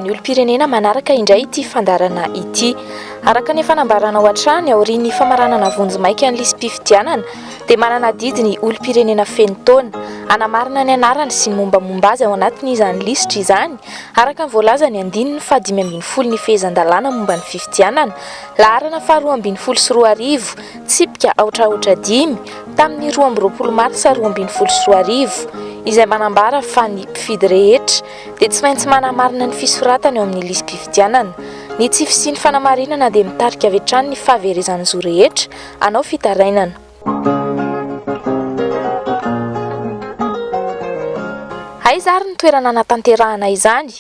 an'ny olom-pirenena manaraka indray ity fandaharana ity. Araka ny efa nambaranao hatrany, aorian'ny famaranana vonjimaika ny lisi-pifidianana dia manana adidy ny olom-pirenena feno taona hanamarina ny anarany sy ny mombamomba azy ao anatin'izany lisitra izany, araka ny voalazan'ny andininy faha 15 ny fehezan-dalàna momba ny fifidianana, laharana faha 2012, tsipika 0 0 5, tamin'ny 22 marsa 2012, izay manambara fa ny mpifidy rehetra dia tsy maintsy manamarina ny fisoratany ao amin'ny lisi-pifidianana. Ny tsy fisian'ny fanamarinana dia mitarika avy hatrany ny fahaverezan'ny zo rehetra hanao fitarainana. Aiza ary ny toerana hanatanterahana izany?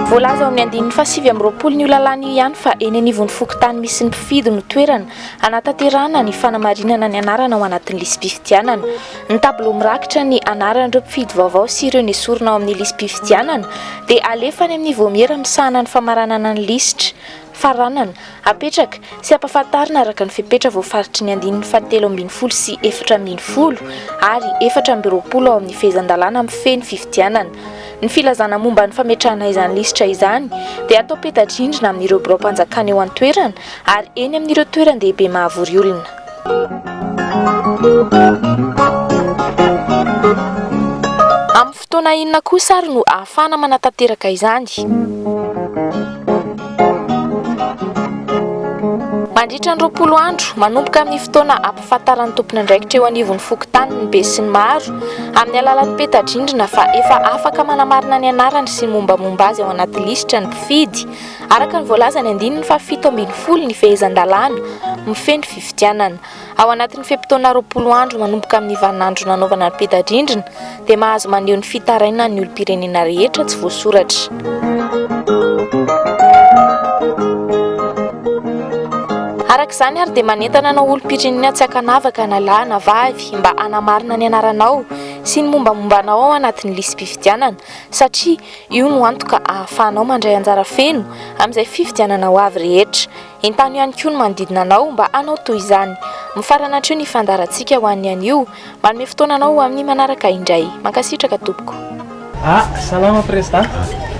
Voalaza ao amin'ny andininy faha 29 n'io lalàna io ihany fa eny anivon'ny fokontany misy ny mpifidy no toerana hanatanterahana ny fanamarinana ny anarana ao anatin'ny lisi-pifidianana. Ny tableau mirakitra ny anaran'ireo mpifidy vaovao sy ireo nesorina ao amin'ny lisi-pifidianana dia alefa any amin'ny vaomiera misahana ny famaranana ny lisitra. Faranana, apetraka sy ampahafantarina araka ny fepetra voafaritry ny andininy fahatelo ambin'ny folo sy 14 ary 24 ao amin'ny fehezan-dalàna mifehy ny fifidianana. Ny filazana momba ny fametrahana izany lisitra izany dia atao peta-drindrina amin'ireo biraom-panjakana eo an-toerana ary eny amin'ireo toeran-dehibe mahavory olona. Amin'ny fotoana inona kosa ary no ahafahana manatanteraka izany? Mandritra ny 20 andro, manomboka amin'ny fotoana ampahafantaran'ny tompon'andraikitra eo anivon'ny fokontany ny besinimaro, amin'ny alalan'ny peta-drindrina fa efa afaka manamarina ny anarany sy ny mombamomba azy ao anaty lisitra ny mpifidy, araka ny voalazan'ny andininy faha 17 ny fehezan-dalàna mifehy ny fifidianana. Ao anatin'ny fe-potoana 20 andro manomboka amin'ny vaninandro nanaovana ny peta-drindrina dia mahazo maneho ny fitarainany ny olom-pirenena rehetra tsy voasoratra. Araka izany ary dia manentana anao olom-pirenena tsy ankanavaka na lahy na vavy mba hanamarina ny anaranao sy ny mombamomba anao ao anatin'ny lisi-pifidianana satria io no antoka ahafahanao mandray anjara feno amin'izay fifidianana ho avy rehetra. Entano ihany koa ny manodidina anao mba hanao toy izany. Mifarana hatreo ny fandaharantsika ho an'ny anio. Manome fotoana anao ho amin'ny manaraka indray. Mankasitraka tompoko. Ah, salama président.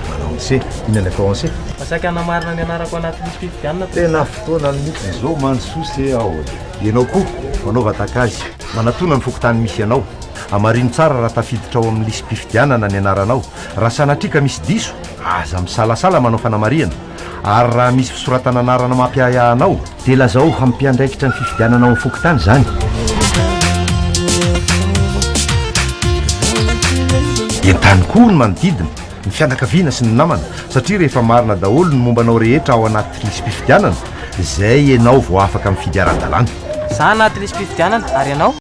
Manao anse, inona ny atao anse? Saika hanamarina ny anarako anaty lisi-pifidianana président. Tena fotoana mihitsy izao mandrosoa aho e. Ianao koa, manaova tahaka azy. Manatona ny fokontany misy anao. Hamarino tsara raha tafiditra ao amin'ny lisi-pifidianana ny anaranao. Raha sanatria ka misy diso, aza misalasala manao fanamarihana. Ary raha misy fisoratana anarana mampiahiahy anao, dia lazao amin'ny mpiandraikitra ny fifidianana ao amin'ny fokontany izany. Entano koa ny manodidina, ny fianakaviana sy ny namana, satria rehefa marina daholo ny momba anao rehetra ao anaty lisi-pifidianana, izay ianao vao afaka mifidy ara-dalàna. Za anaty lisi-pifidianana, ary ianao?